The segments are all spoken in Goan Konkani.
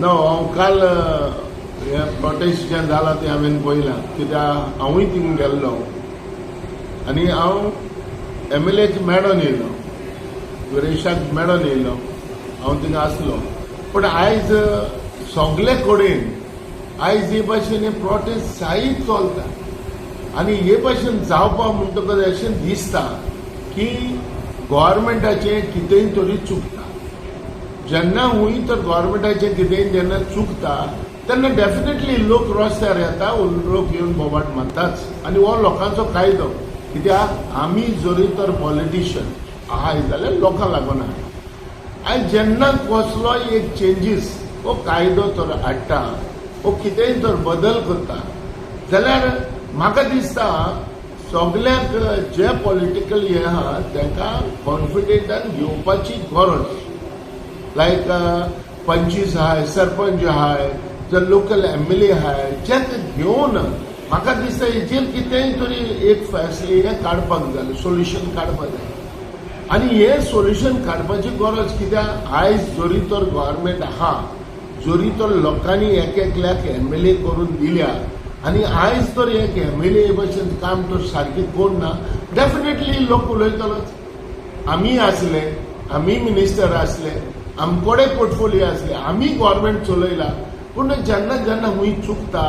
ना, हांव काल हें प्रोटेस्ट जें जालां तें हांवें पळयलां, कित्याक हांवूय थिंग गेल्लो आनी हांव एमएलएक मेळोन येयलो, विरेशाक मेळोन येयलो, हांव थिंगा आसलो. पूण आयज सगळे कडेन आयज हे भाशेन हे प्रोटेस्ट जायत चलता आनी हे भाशेन जावपा म्हणटकच अशें दिसता की गव्हर्मेंटाचें कितेंय तरी चुकता. जेन्ना हूंय तर गव्हर्मेंटाचें कितेंय जेन्ना चुकता तेन्ना डेफिनेटली लोक रस्त्यार येता, लोक येवन बोबाट मारताच आनी हो लोकांचो कायदो. कित्याक आमी जरी तर पॉलिटिशियन आहाय जाल्यार लोकांक लागून आहाय. आयज जेन्ना कसलोय एक चेंजीस हो कायदो तर हाडटा वो कितेंय तर बदल करता जाल्यार म्हाका दिसता सगल्यांक जे पॉलिटिकल हे आहा तांकां कॉन्फिडंटान घेवपाची गरज. लायक पंचीस आहाय, सरपंच आहाय, जर लोकल एमएलए आहाय, जे घेवन म्हाका दिसता हेचेर कितेंय तरी एक फैसले हें काडपाक जाय, सोल्युशन काडपाक जाय. आनी हें सोल्युशन काडपाची गरज कित्याक आयज जरी तर गव्हर्मेंट आहा, जरी तर लोकांनी एक एकल्याक एमएलए करून दिल्या आनी आयज तर एक एमएलए भशेन काम तर सारकें करना, डेफिनेटली लोक उलयतलोच. आमी आसले, आमी मिनिस्टर आसले, आमकोडे पोर्टफोलियो आसले, आमी गव्हर्मेंट चलयला, पूण जेन्ना जेन्ना खूंय चुकता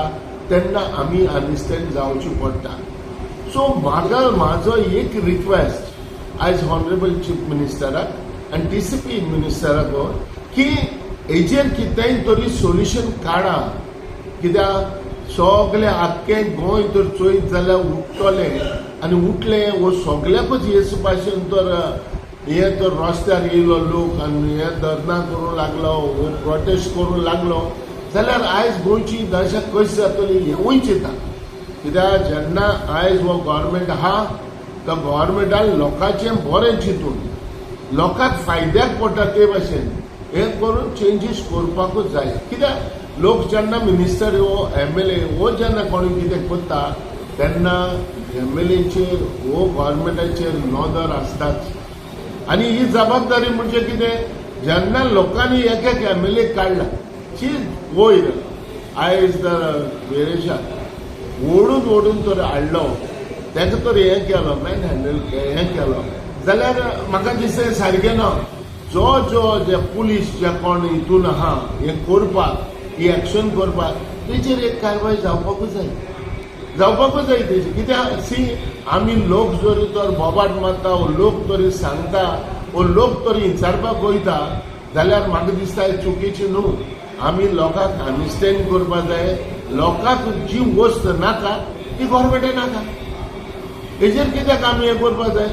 तेन्ना आमी अंडरस्टँड जावची पडटा. सो म्हाका म्हाजो एक रिक्वेस्ट आयज ऑनरेबल चीफ मिनिस्टराक आनी डीसीपी मिनिस्टराक की हेजेर कितेंय तरी सोल्युशन काडा. कित्याक सगळे आख्खें गोंय तर चोयत जाल्यार उठ्ठलें आनी उठलें हो सगळ्याकूच हे भाशेन तर हे तर रस्त्यार येयलो लोक आनी हे धरणां करूंक लागलो, हो प्रोटेस्ट करूंक लागलो जाल्यार आयज गोंयची दशा कशी जातली हेंवूय चिंता. कित्याक जेन्ना आयज हो गव्हर्मेंट आहा तो गव्हर्मेंटान लोकांचें बरें चिंतून लोकांक फायद्याक पडटा ते भाशेन हें करून चेंजीस करपाकूच जाय. कित्याक लोक जेन्ना मिनिस्टर हो एमएलए हो जेन्ना कोणी कितें करता तेन्ना एमएलएचेर हो गव्हर्मेंटाचेर नदर आसताच. आनी ही जबाबदारी म्हणजे कितें, जेन्ना लोकांनी एक एक एमएलए काडला ची वयर आयज तर वेरेशाक ओडून ओडून तर हाडलो, ताका तर हें केलो, मॅन हँडल हें केलो जाल्यार म्हाका दिसता सारकें ना. जो जो जे पुलीस जे कोण हितून आहा हें करपाक, ही एक्शन करपाक, तेचेर एक कारवाय जावपाकूच जाय, जावपाकूच जाय तेची. कित्याक सी आमी लोक जरी तर बोबाट मारता वो लोक तरी सांगता वो लोक तरी विचारपाक वयता जाल्यार म्हाका दिसता चुकीची न्हू. आमी लोकांक अंडरस्टँड करपाक जाय, लोकांक जी वस्त नाका ती गव्हर्मेंटाक नाका. हेजेर कित्याक आमी हें करपाक जाय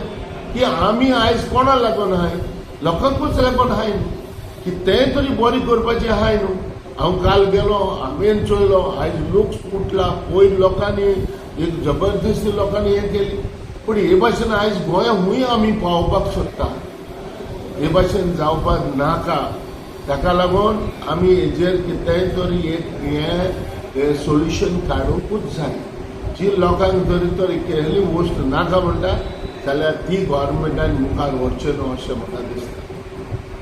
की आमी आयज कोणा लागून आहाय, लोकांकूच लागून आहाय न्हू, की तें तरी बरें करपाचें आहाय न्हू. हांव काल गेलो, हांवें चोयलो आयज लोक उठला, पयर लोकांनी एक जबरदस्ती लोकांनी हें केली, पूण हे भाशेन आयज गोंया खूंय आमी पावोवपाक सोदता, हे भाशेन जावपाक नाका. ताका लागून आमी हेजेर कितेंय तरी एक हें सोल्युशन काडुंकूच जाय. जी लोकांक जरी तर केल्ली वस्त नाका म्हणटा जाल्यार ती गव्हर्मेंटान मुखार व्हरचें न्हू अशें म्हाका दिसता.